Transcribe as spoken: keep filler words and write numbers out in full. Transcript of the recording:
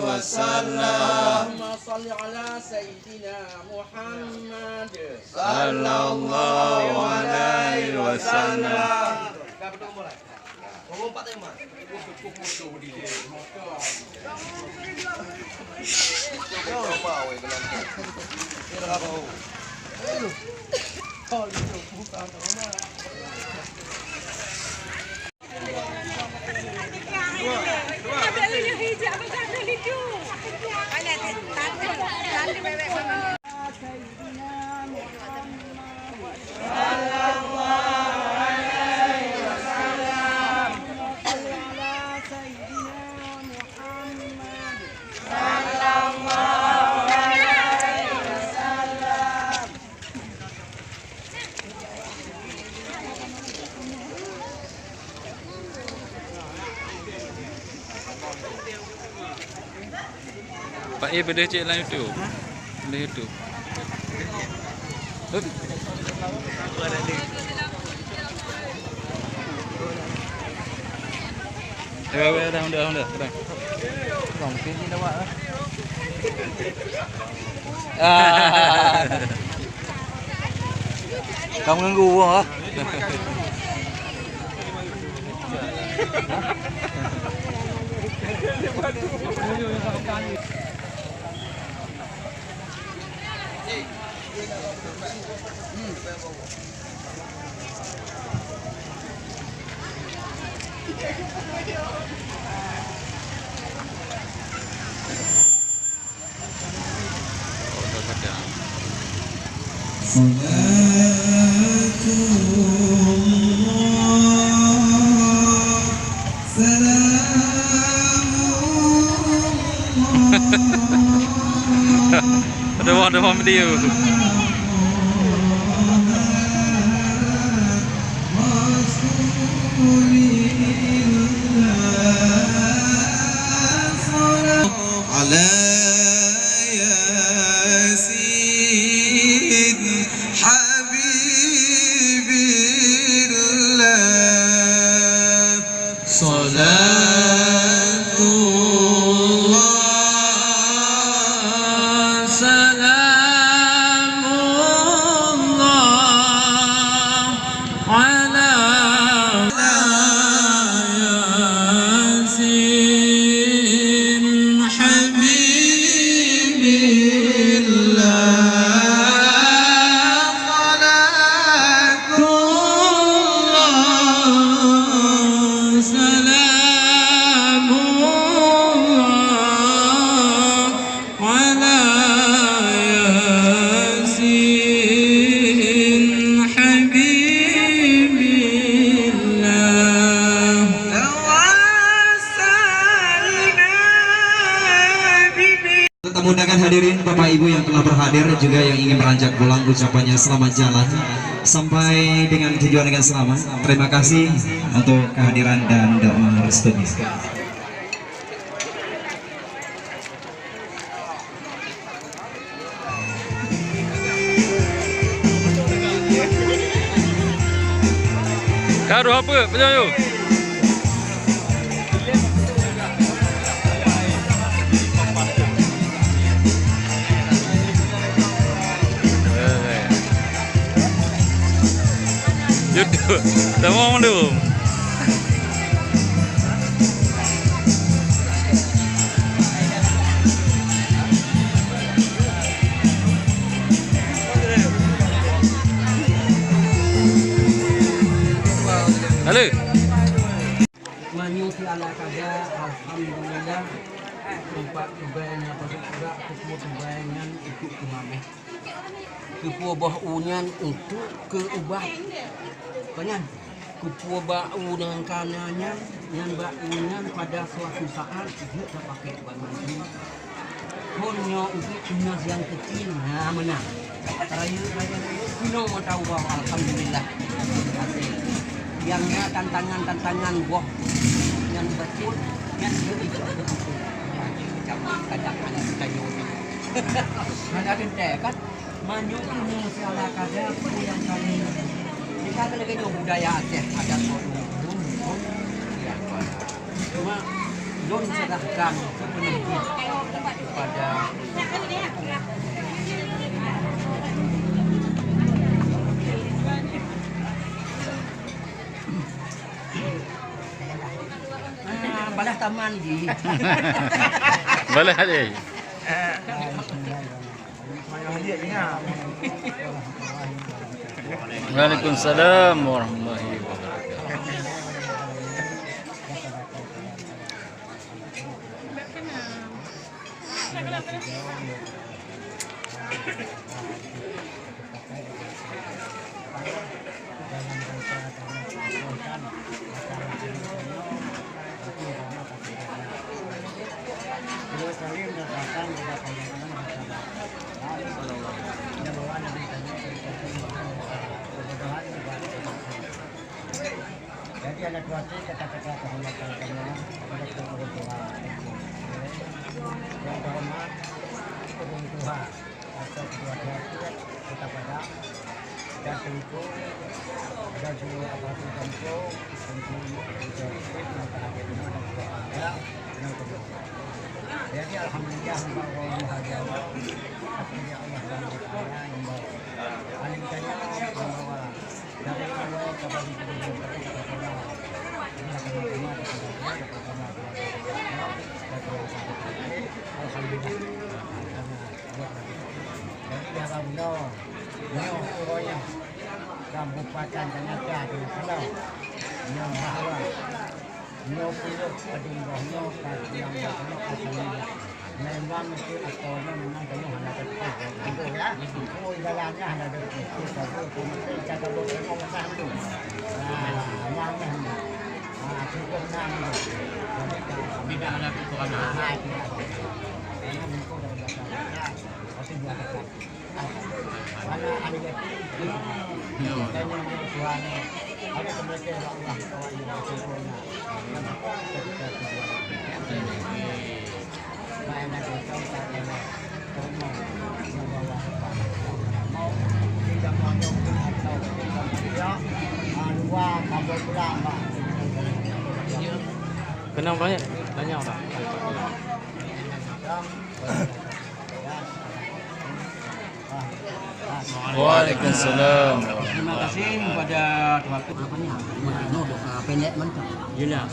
wasallam. Allahumma shalli ala sayyidina Muhammad sallallahu alaihi wasallam. Pak E, peudeh cek lam YouTube. Lam YouTube. Hup. Eh, weh, weh, dah, dah, dah, dah. Bang, mungkin ni dah buat lah. Ah. Kamu ganggu Allah lah. Ada orang, ada orang video. على ياسين حبيب الله. صلاة الله، سلام الله على ياسين حبيب الله. صلاة الله، سلام الله على ياسين حبيب الله. توسلنا بمن Kita mudahkan hadirin, Bapak Ibu yang telah berhadir, juga yang ingin meranjak pulang ucapannya selamat jalan sampai dengan tujuan dengan selamat. Terima kasih untuk kehadiran dan doa restunya. Ka dua peuet, peunyoe. YouTube. Tamong dong. Halo. Meunyoe si ala kada, alhamdulillah, teumpat tinggai nyang padub juga, teumpat tinggai nyan ikut keumameh. Keupeue bak u nyan untuk keu ubat. Kon nyan, keupeue bak u nyang kana nyan, nyan bak u nyan pada suatu saat jeuet tapakèk bak mandi. Kon nyoe untuk tunas nyang keucil, na meunan. Rayeuk, rayeuk, rayeuk, keunoe mata uroe, alhamdulillah. Nyang na tantangan-tantangan boh nyan bacut, nyan jeuet ijak beututoe. Nyan jeuet ijak kadang aneuk geutanyoe nyoe. Hana teuntèe kan? Meunyoe ilmu si ala kada, peue nyang paleng, kita keuneuk nyoe budaya Aceh, adat ureueng. Cuma lôn serahkan keupeunonton. Boleh, Haji. Waalaikumsalam warahmatullahi wabarakatuh. Jadi, aneuk cucu, kata-kata keuhormatan kamoe kepada kedua orang tua. Yang terhormat, orang tua atau kedua-dua, kita pada dan Teungku, dan seluruh aparatur kampung, Teungku, Teungku, dan para jemaah dan keluarga, dan keluarga. Jadi, alhamdulillah, membawa bahagia, tapi ya Allah Subhanahu wa Taala yang bawa. Paling banyak membawa dari awal ke bawah, dari awal ke bawah. Jadi, sama-sama, sama-sama, sama-sama. Alhamdulillah. Jadi, dalam nyoe, nyoe uroe nyoe, ka merupakan tanda nyata di Pulo nyoe bahwa nyoe puyôh padum roh nyoe ka siang nyoe asal nyoe. Memang itu atau nyoe memang tanyoe hana teupeue. Betul, ya? Oh, jalannya hana teupeue. Itu saja, itu mesti kita tahu semua orang tu. Nah, memang, memang. Ah, cukup enam tu. Tidak ada kekurangan. Ah, tidak ada. Karena mengikut dari belakang. Pasti dua kakak. Mana ada yatim? Tanya Tuhan. Ada mereka yang Allah kawan yang sempurna. Yang apa kita tuju. Baik, nak kacau tak kena. Terima. Yang bawa apa? Mau. Tidak mau nyokong atau tidak mau dia. Ah, dua, kabel pulang, Pak. Kenapa banyak? Banyak, Pak. Waalaikumsalam. Terima kasih kepada Tuhan. Apa ni? Pendek mantap. Jelas.